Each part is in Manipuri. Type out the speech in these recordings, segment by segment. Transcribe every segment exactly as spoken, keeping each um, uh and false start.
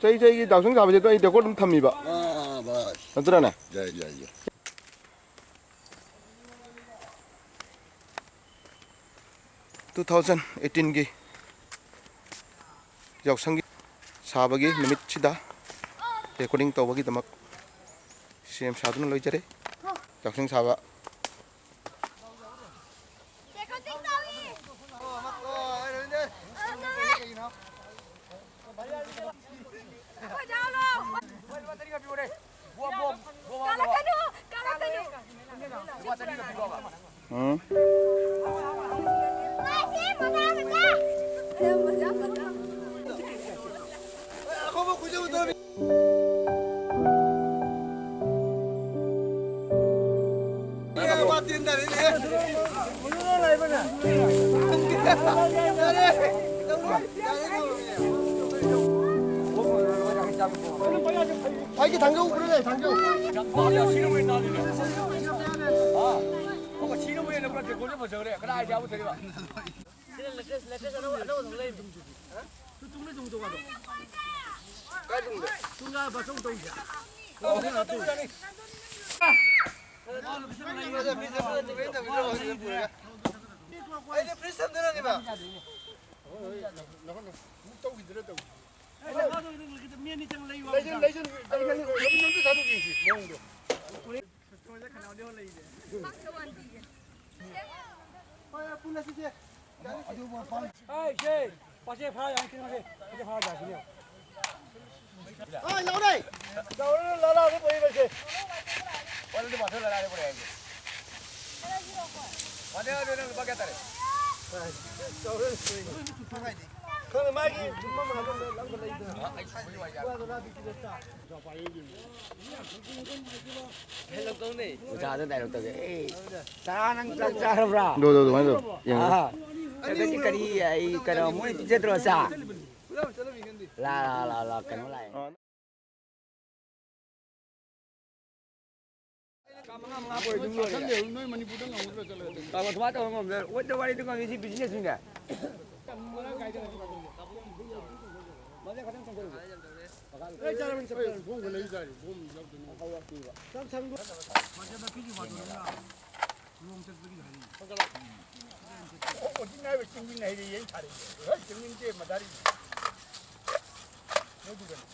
ꯆꯍꯤ ꯆꯍꯤꯒꯤ ꯌꯥꯎꯁꯪ ꯁꯥꯕꯁꯦ ꯑꯗꯨꯝ ꯑꯩ ꯔꯦꯀꯣꯔꯗ ꯑꯗꯨꯝ ꯊꯝꯃꯤꯕ꯫ ꯑꯥ, ꯑꯥ, ꯕꯁ꯫ ꯅꯠꯇ꯭ꯔꯅꯦ? ꯌꯥꯏ, ꯌꯥꯏ, ꯌꯥꯏ꯫ Two thousand eighteenꯒꯤ ꯌꯥꯎꯁꯪꯒꯤ ꯁꯥꯕꯒꯤ ꯅꯨꯃꯤꯠꯁꯤꯗ ꯔꯦꯀꯣꯔꯗꯤꯡ ꯇꯧꯕꯒꯤꯗꯃꯛ ꯁꯦꯝ ꯁꯥꯗꯨꯅ ꯂꯣꯏꯖꯔꯦ꯫ ꯌꯥꯎꯁꯪ ꯁꯥꯕ꯫ ꯎꯝ꯫ ꯑꯩꯒꯤ ꯊꯥꯡꯖꯧ ꯎꯈ꯭ꯔꯦ, ꯊꯥꯡꯖꯧ꯫ ꯑꯩꯗꯤ ꯐ꯭ꯔꯤꯖ ꯊꯝꯗꯣꯏꯅꯦꯕ꯫ ꯂꯩꯖꯟ, ꯂꯩꯖꯟ, ꯂꯩꯖꯟ, ꯂꯩꯖꯟ, ꯂꯩꯖꯟ, ꯊꯥꯗꯣꯛ ꯌꯦꯡꯁꯤ, ꯃꯑꯣꯡꯗꯣ꯫ ꯍꯣꯏ, ꯄꯨꯜꯂꯁꯤꯁꯦ꯫ ꯑꯗꯨꯕꯨ ꯄꯥꯝ- ꯑꯩ ꯁꯦ, ꯄꯥꯁꯦ ꯐꯥ ꯌꯥꯝ ꯊꯤꯅ ꯃꯥꯁꯦ꯫ ꯄꯥꯁꯦ ꯐꯥ ꯌꯥꯝ ꯊꯤꯅ꯫ ꯑꯥ, ꯂꯥꯎꯔꯦ! ꯂꯥꯎꯔꯦ, ꯂꯥꯂꯥꯗ ꯄꯨꯔꯛꯏꯕꯁꯦ꯫ ꯋꯥꯂꯗꯤ ꯃꯥꯊꯣꯏ ꯂꯥꯂꯥꯗ ꯄꯨꯔꯛꯑꯦ ꯍꯥꯏꯁꯦ꯫ ꯋꯥꯗꯦ, ꯋꯥꯗꯦ, ꯅꯪ ꯂꯨꯄꯥ ꯀꯌꯥ ꯇꯥꯔꯦ? ꯂꯥꯎꯔꯦ, ꯂꯥꯎꯔꯦ꯫ ꯈꯪꯗꯦ, ꯃꯥꯒꯤ ꯂꯨꯄꯥ ꯃꯉꯥꯗ ꯂꯧꯕ ꯂꯩꯗꯅ꯫ ꯑꯥ, ꯑꯩ ꯁꯨꯕꯒꯤ ꯋꯥ ꯌꯥꯝ꯫ ꯂꯥꯂꯥꯗꯤ ꯀꯤꯂꯣ ꯆꯥ꯫ ꯑꯣꯖꯥꯗ ꯗꯥꯏꯂꯣꯛ ꯇꯧꯒꯦ꯫ "ꯑꯦ, ꯆꯥ, ꯅꯪ ꯆꯥꯛ ꯆꯥꯔꯕ꯭ꯔꯥ?" ꯗꯣ, ꯗꯣ, ꯑꯗꯨꯃꯥꯏꯅ ꯇꯧ꯫ ꯌꯦꯡꯉꯣ꯫ ꯑꯥ꯫ ꯑꯗꯨꯗꯤ ꯀꯔꯤ, ꯑꯩ ꯀꯩꯅꯣ, ꯃꯣꯏ ꯄꯤꯖꯗ꯭ꯔꯣ ꯆꯥ? ꯂꯥ, ꯂꯥ, ꯂꯥ, ꯂꯥ, ꯀꯩꯅꯣ ꯂꯥꯛꯑꯦ꯫ ꯑꯥ꯫ ꯀꯥ ꯃꯉꯥ, ꯃꯉꯥ ꯄꯣꯏ ꯑꯗꯨꯝ ꯂꯣꯏꯔꯦ꯫ ꯅꯣꯏ ꯃꯅꯤꯄꯨꯔꯗ ꯉꯝꯒꯗ꯭ꯔꯥ ꯆꯠꯂꯒ? ꯀꯥ ꯁꯨꯃꯥꯏꯅ ꯇꯧꯕ ꯉꯝꯗ꯭ꯔꯦ꯫ ꯑꯣꯏꯗ ꯋꯥꯔꯤꯗ ꯉꯝꯃꯤ ꯁꯤ businessꯅꯤꯅꯦ꯫ ꯑꯩ ꯆꯥꯔꯕꯅꯤ, ꯆꯞ ꯆꯥꯔꯕꯅꯤ꯫ ꯕꯣꯝꯒ ꯂꯩ ꯆꯥꯔꯤ, ꯕꯣꯝ ꯌꯥꯎꯗꯅ꯫ ꯆꯞ ꯁꯥꯡꯗꯣ꯫ ꯂꯣꯡ ꯆꯠꯄꯒꯤ ꯍꯥꯏꯔꯤ꯫ ꯑꯣ, ꯑꯣ, ꯆꯤꯡ ꯍꯥꯏꯕ ꯆꯤꯡ ꯍꯥꯏꯔꯤ, ꯌꯦꯡ ꯊꯥꯔꯛꯏ꯫ ꯍꯣꯏ, ꯆꯤꯡ ꯅꯠꯇꯦ, ꯃꯗꯥꯔꯤ꯫ ꯂꯧꯗꯨꯗꯅꯤ꯫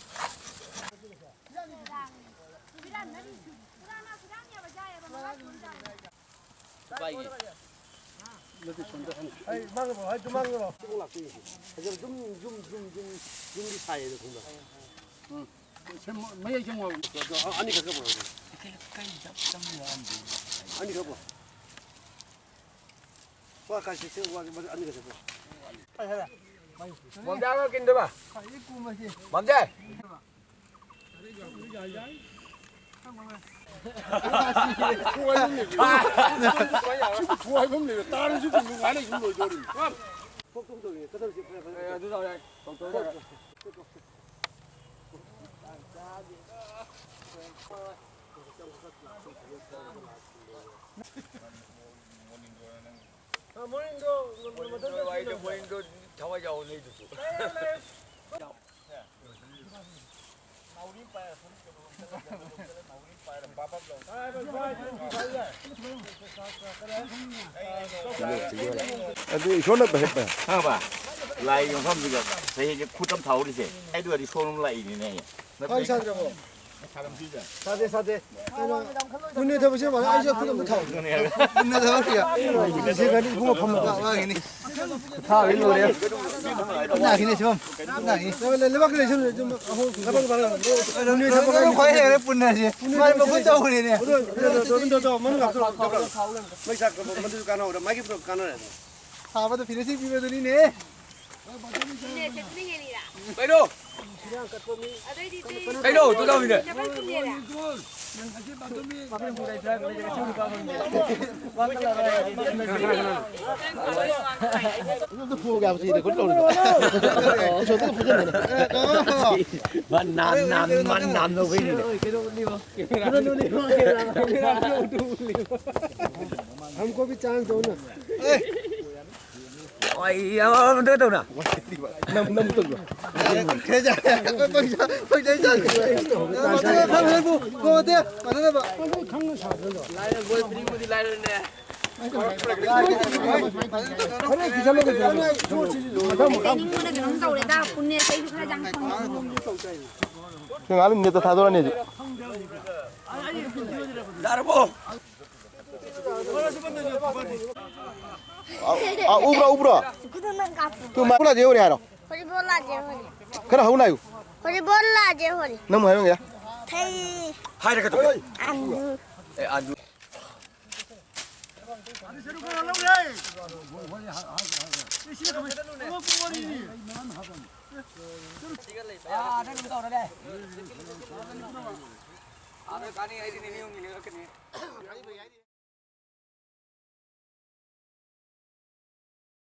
ꯅꯠꯇꯦ, ꯁꯣꯝꯗ ꯍꯟ-, ꯑꯩ ꯃꯥꯡꯉꯕꯣ? ꯑꯩ ꯇꯨ ꯃꯥꯡꯉꯕꯣ? ꯁꯤꯕꯨ ꯂꯥꯛꯇꯣꯏꯅꯤ꯫ ꯐꯖꯅ ꯖꯨꯝ, ꯖꯨꯝ, ꯖꯨꯝ, ꯖꯨꯝ, ꯖꯨꯝꯗꯤ ꯁꯥꯏꯌꯦ, ꯑꯗꯣ ꯈꯪꯕ꯭ꯔꯥ? ꯎꯝ꯫ ꯁꯦꯝꯃꯣ-, ꯃꯌꯥꯏ ꯁꯦꯝꯃꯣ ꯍꯥꯏꯕꯅꯤ꯫ ꯑꯗꯣ ꯑ-, ꯑꯅꯤꯈꯛ ꯀꯛꯄ ꯑꯣꯏꯔꯗꯤ꯫ ꯑꯅꯤꯈꯛ ꯀꯛꯄ꯫ ꯋꯥ ꯀꯥꯏ ꯆꯠꯁꯦ, ꯋꯥ ꯑꯅꯤꯈꯛ ꯀꯛꯄ꯫ ꯃꯝꯖꯥꯒ ꯀꯤꯟꯗꯕ? ꯃꯝꯖꯥ! ꯊꯨꯒꯥꯏꯐꯝ ꯂꯩꯔꯣꯏ꯫ ꯇꯥꯔꯁꯨ ꯀꯨꯟ ꯃꯉꯥ ꯂꯩ ꯁꯨꯝ ꯂꯣꯏꯗꯣꯔꯤꯅꯤ꯫ ꯊꯣꯛ ꯊꯣꯛ ꯇꯧꯔꯤꯅꯦ꯫ ꯀꯗꯧꯁꯤ ꯐꯔꯦ, ꯐꯔꯦ꯫ ꯑꯦ, ꯑꯗꯨ ꯇꯧꯔꯦ꯫ ꯇꯧ, ꯇꯧ, ꯇꯧ꯫ ꯃꯣꯔꯅꯤꯡꯗꯣ, ꯃꯣꯔꯅꯤꯡꯗꯣ ꯊꯋꯥꯏ ꯌꯥꯎꯕ ꯅꯩꯗꯨꯁꯨ꯫ ꯑꯗꯨ ꯏꯁꯣꯔꯅ ꯐꯩ, ꯐꯩ꯫ ꯈꯪꯉꯕ? ꯂꯥꯏꯒꯤ ꯃꯐꯝꯁꯤꯗ ꯆꯍꯤꯁꯦ ꯈꯨꯠ ꯑꯃ ꯊꯥꯍꯧꯔꯤꯁꯦ꯫ ꯑꯩ ꯑꯗꯨꯒꯗꯤ ꯁꯣꯔꯨꯝ ꯂꯥꯛꯏꯅꯤꯅꯦ ꯑꯩ꯫ ꯊꯥꯡ ꯁꯥꯗ꯭ꯔꯕꯣ? ꯁꯥꯗꯦ, ꯁꯥꯗꯦ꯫ ꯀꯩꯅꯣ, ꯄꯨꯟꯅ ꯊꯕꯛꯁꯦ ꯃꯥꯅ ꯑꯩꯁꯨ ꯈꯨꯠ ꯑꯝꯇ ꯊꯥꯎ꯫ ꯄꯨꯟꯅ ꯊꯕꯛꯁꯤꯗ꯫ ꯁꯤ ꯒꯥꯔꯤ ꯏꯕꯨꯡꯉꯣ ꯐꯝꯃꯒ ꯋꯥꯒꯤꯅꯤ꯫ ꯊꯥꯕꯗꯤ ꯂꯣꯏꯔꯦ꯫ ꯅꯥꯈꯤꯅꯤ ꯁꯤꯕꯝ꯫ ꯅꯥꯈꯤꯅꯤ꯫ ꯂꯩꯕꯥꯛꯀꯤ ꯂꯩꯁꯤꯜꯂꯨ, ꯁꯨꯝ ꯑꯍꯨꯝ ꯊꯕꯛ ꯐꯔꯦ꯫ ꯅꯣꯏ ꯊꯕꯛ ꯈ꯭ꯋꯥꯏ ꯍꯦꯜꯂꯦ ꯄꯨꯟꯅꯁꯦ꯫ ꯃꯥꯏ ꯃꯈꯨꯠ ꯇꯧꯈ꯭ꯔꯦꯅꯦ꯫ ꯃꯩ ꯆꯥꯛꯄ ꯃꯗꯨꯁꯨ ꯀꯥꯟꯅꯍꯧꯔꯦ꯫ ꯃꯥꯒꯤ ꯄꯨꯂꯞ ꯀꯥꯟꯅꯔꯦ꯫ ꯊꯥꯕꯗ finishing ꯄꯤꯕꯗꯨꯅꯤꯅꯦ꯫ ꯀꯩꯅꯣ? ꯑꯗꯩꯗꯤ ꯀꯩꯅꯣ? ꯇꯨ ꯇꯧꯃꯤꯟꯅ꯫ ꯑꯗꯨ ꯐꯨꯒꯦ ꯍꯥꯏꯕꯁꯤ record ꯇꯧꯔꯤꯕ꯫ ꯑꯩꯁꯨ ꯑꯗꯨꯝ ꯐꯨꯖꯟꯕꯅꯦ꯫ ꯃꯥ ꯅꯥꯟ, ꯅꯥꯟ, ꯃꯥ ꯅꯥꯟ ꯂꯧꯕꯩꯅꯤꯅꯦ꯫ हमको भी chance दो ना। ꯑꯩ ꯑꯃ ꯑꯃ ꯇꯧꯅ꯫ ꯀꯩꯅꯣꯝꯅ ꯀꯩꯅꯣꯝ ꯇꯧꯔꯦꯗ, ꯄꯨꯟꯅꯦ, ꯑꯩꯁꯨ ꯈꯔ ꯌꯥꯝ ꯈꯪꯉꯦ꯫ ꯁꯤ ꯉꯥꯏꯍꯥꯛ ꯅꯦꯠꯇ ꯊꯥꯗꯣꯔꯛꯑꯅꯤ ꯍꯧꯖꯤꯛ꯫ ꯌꯥꯔꯕꯣ? ꯑ, ꯑ, ꯎꯕ꯭ꯔꯣ, ꯎꯕ꯭ꯔꯣ? ꯈꯨꯗꯣ ꯅꯪ ꯀꯥꯞꯄꯨ꯫ ꯇꯨ ꯃꯥ ꯂꯥꯖꯦ ꯍꯣꯔꯦ ꯍꯥꯏꯔꯣ꯫ ꯍꯣꯂꯤꯕꯣꯜ ꯂꯥꯖꯦ ꯍꯣꯔꯦ꯫ ꯈꯔ ꯍꯧꯅ ꯍꯥꯏꯌꯨ꯫ ꯍꯣꯂꯤꯕꯣꯜ ꯂꯥꯖꯦ ꯍꯣꯔꯦ꯫ ꯅꯪ ꯍꯥꯏꯌꯨ ꯌꯥ꯫ ꯊꯩ꯫ ꯍꯥꯏꯔꯒ ꯇꯧ꯫ ꯑꯟꯗꯨ꯫ ꯑꯦ, ꯑꯟꯗꯨ꯫